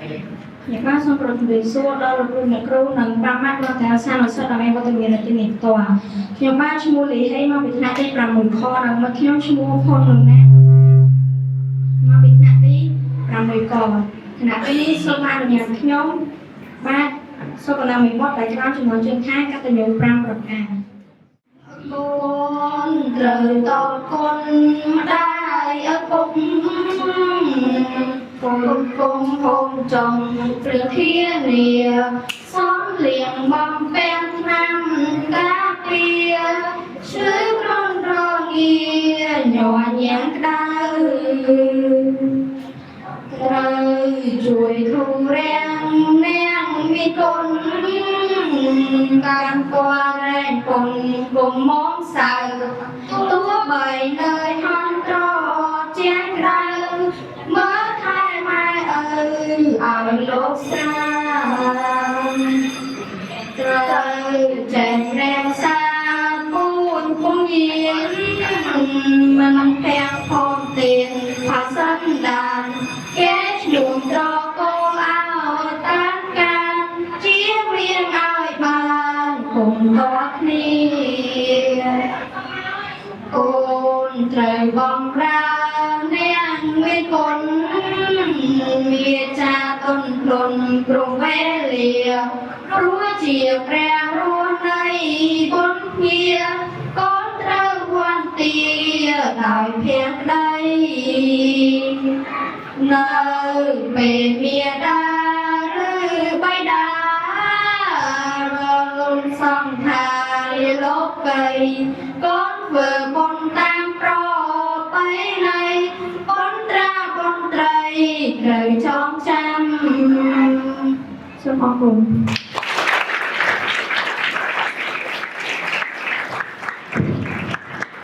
ខ្ញុំបាទសូមប្រជុំសួរដល់លោកគ្រូអ្នកគ្រូនិងប្រាប់ម៉ាក់ដល់តាសានុសិស្សដែលមានវត្តមាននៅទីនេះផ្ទាល់ខ្ញុំបាទឈ្មោះលីហេមកពីថ្នាក់ទី6ខនិងមិត្តខ្ញុំឈ្មោះផុនលណាមកពីថ្នាក់ទី6កថ្នាក់ទីនេះសូមអនុញ្ញាតខ្ញុំបាទសូមបណ្ដាមួយបទដែលក្រោមចំណងជើងថាកតញ្ញូ5ប្រការកូនត្រូវតបគុណម្ដាយឪពុក គុំគុំហូមចុងព្រះធានាសំលៀងបំពាំងឆ្នាំការពារឈឺក្រំរងាញ័រញ៉ាំងក្តៅត្រូវជួយធូររាំងនាងមានគុណកម្មពណ៌រែងពុនគុំមងសៅទោះបីនៅហន់ត្រជាងក្រៅមើលថែម៉ែឪឲ្យលោកស្រាមត្រូវចេះរក្សាពូនពងយានមិនពាំងផងទៀនផាសិនដានគេឈ្នួនត្រកូលឲ្យតាមការជាវៀងឲ្យបានគុំតគ្នា កូនត្រូវបំរើនាងមានគុណមានចាទុនខ្លួនព្រោះវេលាព្រោះជាព្រះរស់នៃបុណ្យភាកូនត្រូវវន្តាដោយភក្តីនៅពេលមាតាឬបិតារលុនសង្ខារាលោកីកូនធ្វើបុណ្យតាមប្រពៃណីបុណ្យត្រាបុណ្យត្រីត្រូវចងចាំសូមអរគុណ។